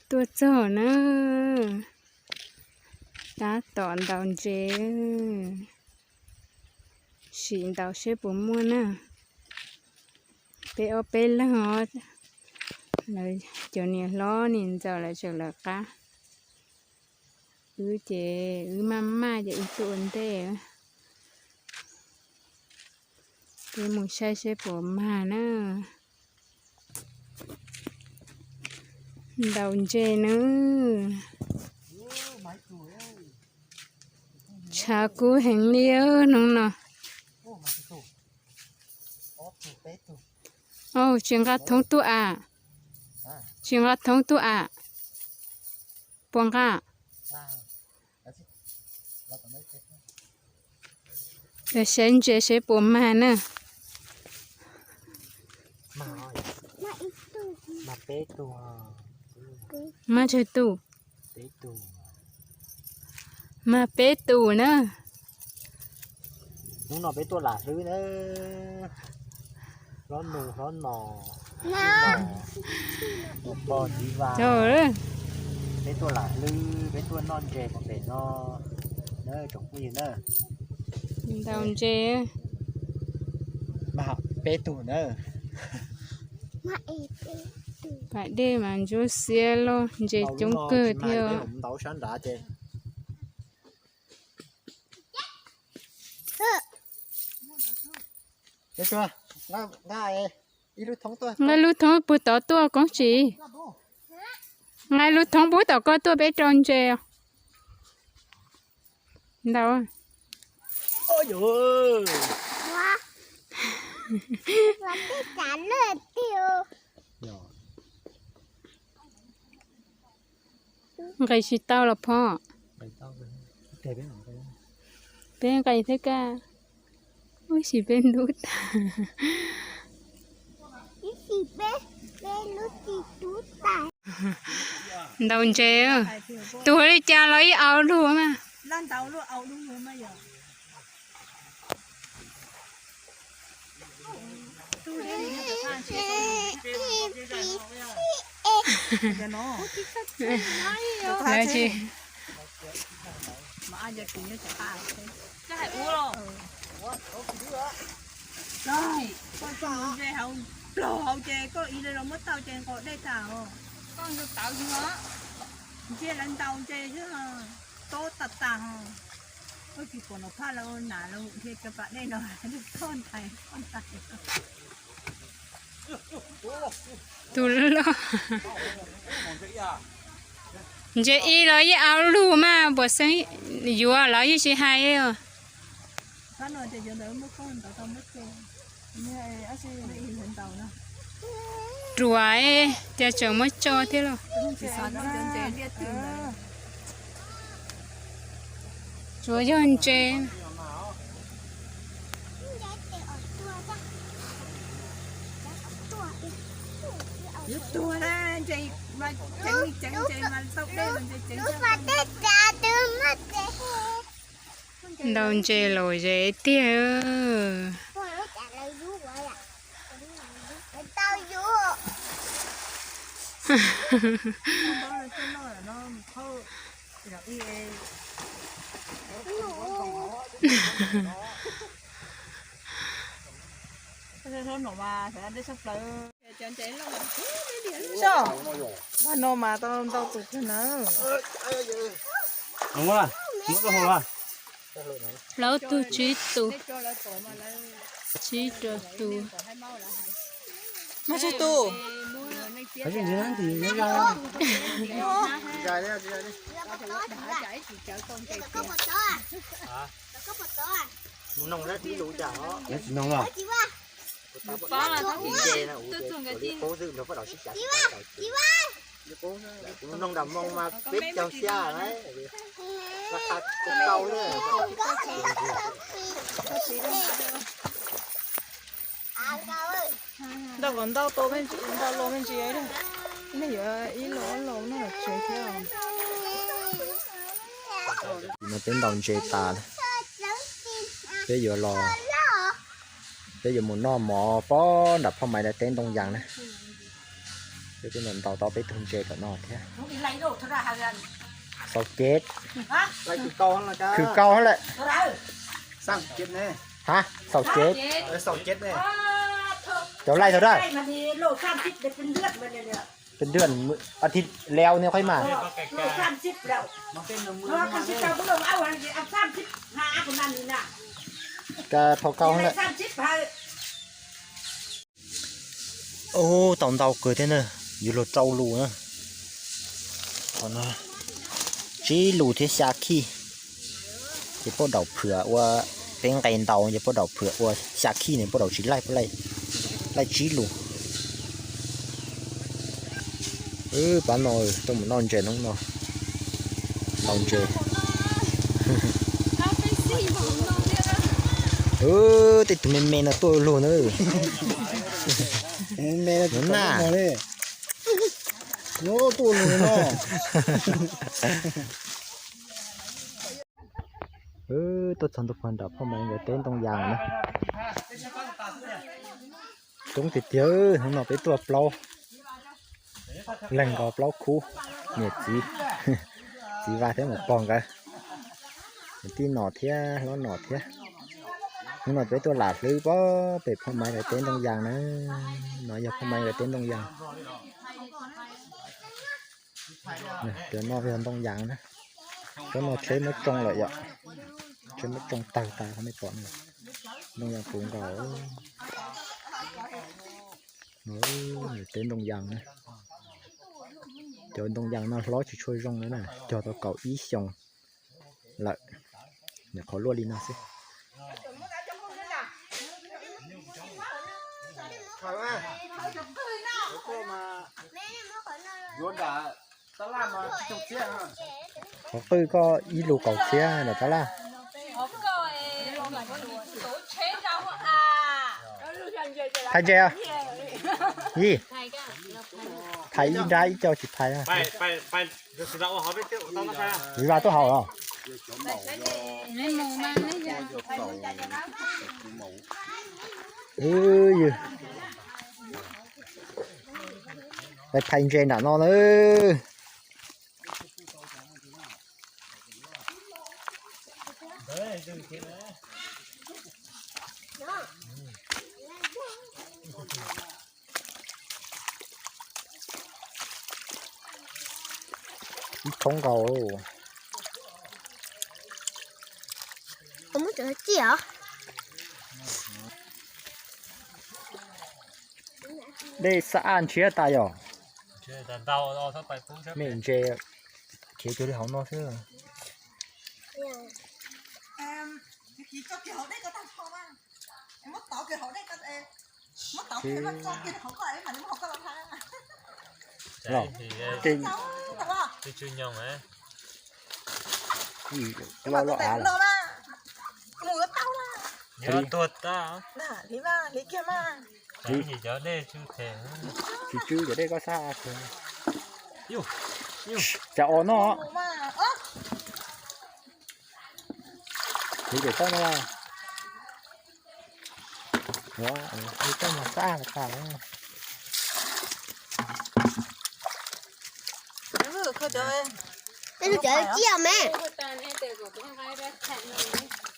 Tuaj txog na, tab tom ntaus ntses, sim ntaus seb puas muaj na. Peb ob peb leeg os, lawv cov niam hlob niam ntxawm lawv tseem lawv qab. Wb ces wb maj maj ces wb tuaj ua ntej. Peb mus saib seb puas mag na. Ntaus ntses na. Tshav kub heev li hnub no. Tsis nqa thoob tuaj am? Tsis nqa thoob tuaj am? Puas nqa? Saib ntses seb puas mag na. Mag tsawg tus? Mag peb tus na. Hnub no peb tuaj lam hlwb na. Hlob nus hlob no, txiv pog txiv vas, peb tuaj lam hlwb, peb tuaj noj ntses pem no na tsoom phooj ywg na. Ntaus ntses. Mag peb tug na. Pas dej mas ntsuab xiab loj, ntses coob kawg thiab. Ntaus sab nrad ces. Nqa lub thoob puag tod tuaj Koob Tsim. Nqa lub thoob puag tom koj tuaj peb rau ntses. Ntaus. Nqis tsis tau los phom. Peb nqis thiab kaj. Ub, sim peb ntub tas. Ntaus ntses, tus li cas los ib aus lug mas. Lawv tsis. Koj mus ze hauv plaws hauv ces koj ib leeg los muab tau ces nqos dej tag os. Koj ntsia lawv ntaus ntses xwb, tob tas tas os. Koj tsis pom nram phaj lawv nas lawv dhia cov pas dej no, tob ntais tob ntais. Tus loj. Ntses ib los ib aus lug mas puas xeeb yuav los yeej tsis hais os. Ruam, cas tseem muab tso thiab lauj. Tsuas yog ntses. Tuag na, ntses mas ceev li ceev ntses mas tau dej mas ntses ceev. Ntaus ntses los ze tiag. Vaj no mas tau ntau tus kawg na. Plaub tug tsib tus, tsib rau tus. Mas tsib tus. Mus noog lawm tib lus cas os. Tsis noog los. Tus txog nkawd tib. Tus noog nram moo mas peb caug xya lawm. Ntau kom ntau tau me ntsis, ntau los me ntsis, nej yuav ib los ob los noj tsev thiab. Peb ntaus ntses tas lawm. Peb yuav los, peb yuav mus noj mov pob nram Phoj Maiv lawv teb Ntoo Yas na. Peb twb ntaus tau peb tug ntses tom no thiab. Xaus cev, khwv kaus lawm. Ha, xaus cev. Cov laij tau dab. Peb ntuj, a thib leo ne qhov mas. Ka thau kaus lawm. Ub, tau ntau kawg thiab na, yuav luag rau lus na. Qhov no tsib lus thiab xya khij. Ces poj daum phwam ua, peb nqe ntau ces poj daum phwam ua xya khij ne, poj daum tsis laij, poj laij tsib lus. Pab no tuaj mus noj ntses hnub no, ntaus ntses. Tej tus me me no tuaj luag na. Me na, tuaj luag no. Tuaj txog ntua pog nram Phoj Maiv nkawd teb Ntoo Yas na. Coob tiag tiag, hnub no peb tuaj plaub leeg nkaus plaub khub, niam txiv, txiv Vaj thiab mus pog nkawd, niam tij Nom thiab hlob Nom thiab. Hnub no peb tuaj lam hlwb pob pem Phoj Maiv nkawd teb Ntoo Yas na. No yog Phoj Maiv nkawd teb Ntoo Yas. Cov no yog Ntoo Yas na. Cov no tsheb muab tsoo lawm yom. Tsheb muab tsoo tawg tas, nej pom no. Ntoo Yas puv nkaus. Teb Ntoo Yas na. Cov Ntoo Yas no hlob tsis tshua zoo na, cog tau kaum ib xyoos lawm. Nyuam qhuav luaj li no xwb. Qhov qwj koj ib lus kaum txhiab nram tab laj. Phais ntses, yij, phais ib nrab ib co tsis phais. Yij Vaj tuaj hauv los? Yij, phais ntses nram no na. Ib thoob nkaus. Muab cov ci os. Dej xab aj ntshiab tas yom. Me ntses khiav cuag li hauv no xwb. Loj loj av. Tsis tswb cov dej koj xab. Cas os no. Kuv cem toj no. Ua, toj no xab tas.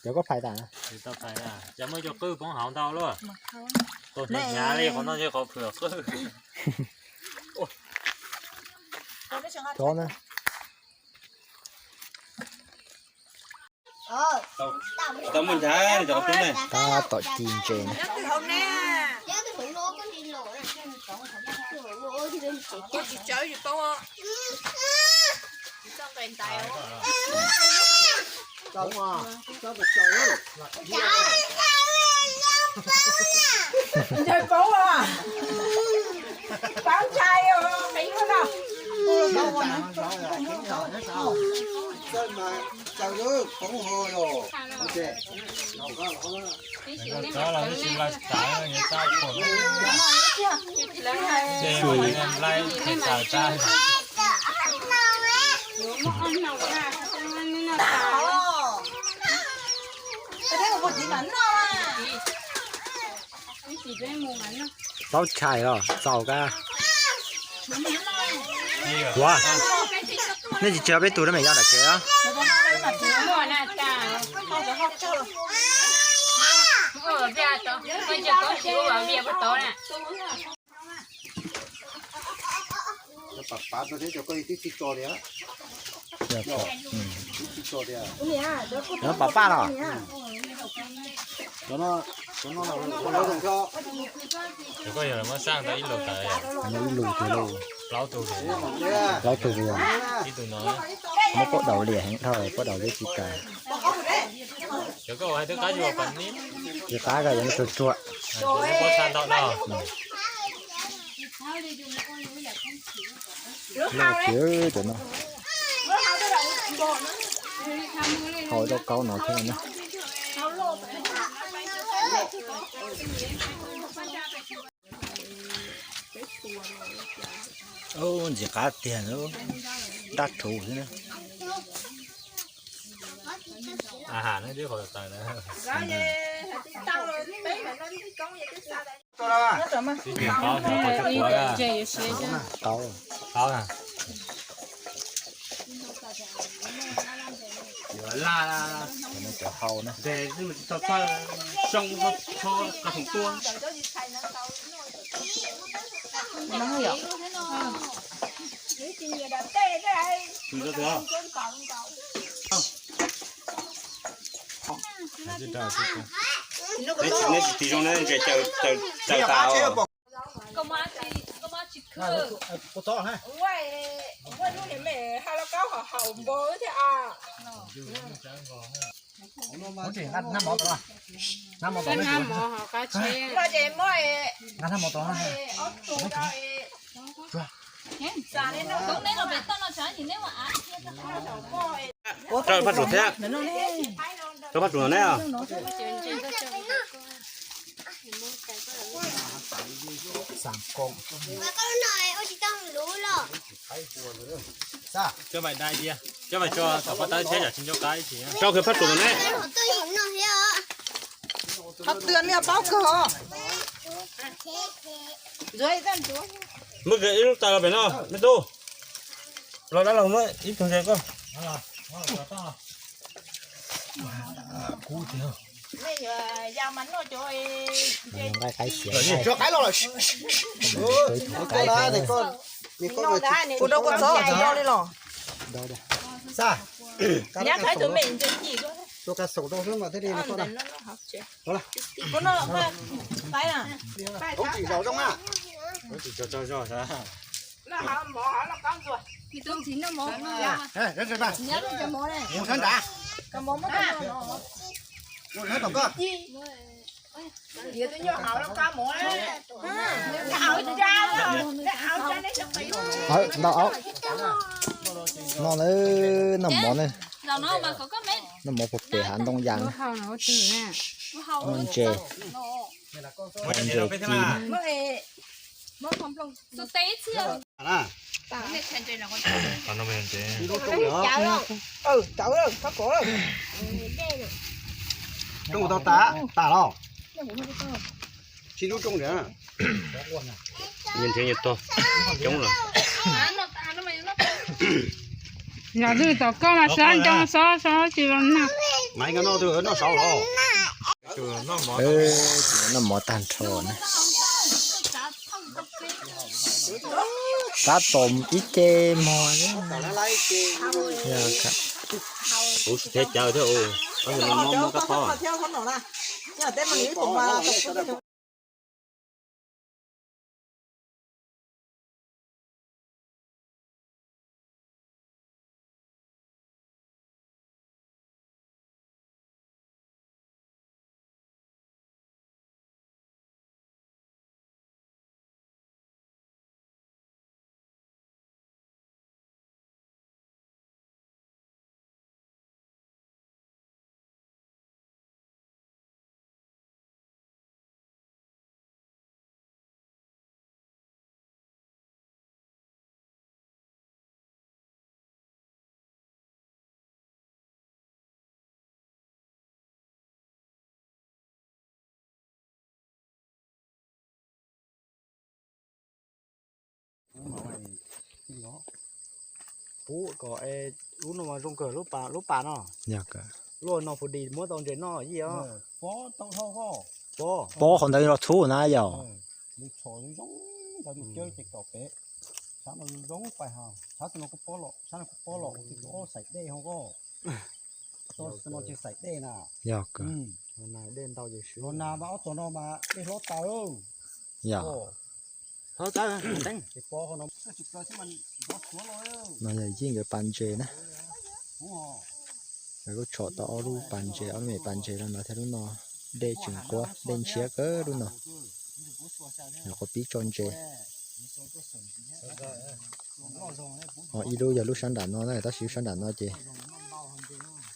Cov koj phais tas. Cas muaj cov qwj poob hauv ntau luaj. Tus hnyav hnyav li qhov no yog qhov phwm qwj. Cov na. Tau muaj nchav cov tub ne. Tab tom ci ntses na. Ntshai paub, paub ntshai, qhib lub no. Plaub tshais los txaus kab. Ua, nej tsis tsis peb tug rab me yaj nram tsev os. Cov pam paj los? Cov koj yog muab xaj tau ib lus tas, ib lus tiag lauj. Plaub tug, plaub tug, ib tug no. Muab pab daus liam heev dhau, pab daus liam tsis tas. Cov koj hais twb qab yuav pas ni. Tsis qab koj yuav tsuag tsuag. Pob txha ntau no. Loj tiag cov no. Hau rau kaub no thiab na. Ntxim qab tiag, nraj rhuv xwb na. Qaub. Cov hau na. Neb tsis tig zoo ne, ntshe caws tas. Rau phab tsum thiab. Rau phab tsum no neb. Coj vais dai cia, coj vais tso tom pab tawb thiab yam tsis nco qab ib tsi. Rau kiag phab tsum no neb. Qhov twg nej paub kawg os. Muab kiag ib lub tais los pem no me tub. Los dab laug muab ib tug ntses koj. Nqaij qaib xiav. Tso qaib los lawm. Kuv rau kua txob nyo li los. Xa. Rau ka xaum rau xwb mas thiaj li no. Tsis zaum zoo na. Mus sab nrad. Mus sab tom koj. Ntau aub. No na, noj mov na. Noj mov puag pem hav ntoo yas na. Noj ntses, noj ntses ci na. Rooj tau tas, tas los? Tsis lub rooj nrad. Nyias nrhiav nyias tog coob lawm. Yog lwj tom koj mas sab ncoo xob xob tsis los nag. Maiv noj twg noj saud los? Noj mov tag nrho na. Tab tom ib ce mog. Kuv tsis thiab cawv thiab, tab sis no mob kab phob. Pub kom lub no mas zoo kawg, lub pas no. Yog, luaj no pus dis muab tau ntses noj yij os. Pob qhov ntawd los txhub na yog. Yog, yog. No yog yij nkawd pas ntses na. Nkawd kuj tsom tau ob lub pas ntses, ob lub me pas ntses no thiab lub no. Dej tseem quab, dej ntshiab kawg lub no. Yog quav pib tso ntses. Ho ib lub yog lub sab nram no na, tab sis lub sab nram no ces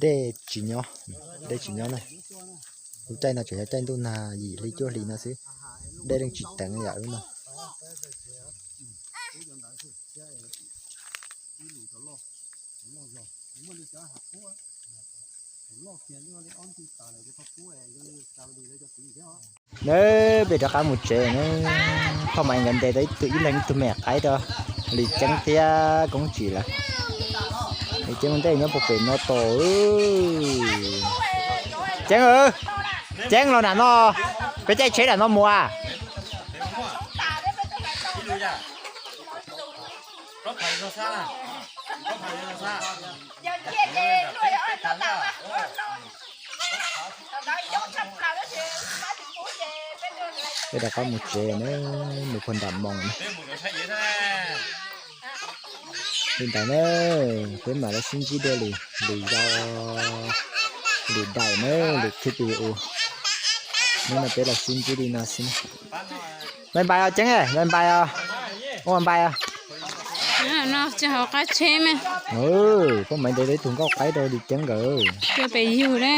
dej tsis nyob, dej tsis nyob na. Lub caij no tseem yog caij ntuj nag yim hli cuaj hli no xwb, dej yeej tsis teev yam lub no. Neb peb rov qab mus tsev na. Phauj Maiv nkawd ntes tau ib tug, ib leeg ib tug me qaib rau Lis Ceeb thiab Koob Tsim lawm. Lis Ceeb ua ntej nyob puag pem no tos. Ceeb, Ceeb los nram no, peb caij tsheb nram no mus a. Peb rov qab mus tsev na, mus puag nram moos na. Li ntawd na, peb mam li sib ntsib dua lwm, lwm zaus, lwm daim na, lwm clip video. Hnub no peb los sib ntsib li no xwb na. Npais npais os Ceeb, npais npais os. Ua npais os. No tsis hauv qab tsheb me. Phauj Maiv ntes tau ib tug nkauj qaib rau Lis Ceeb nkawd. Coj pem yug na.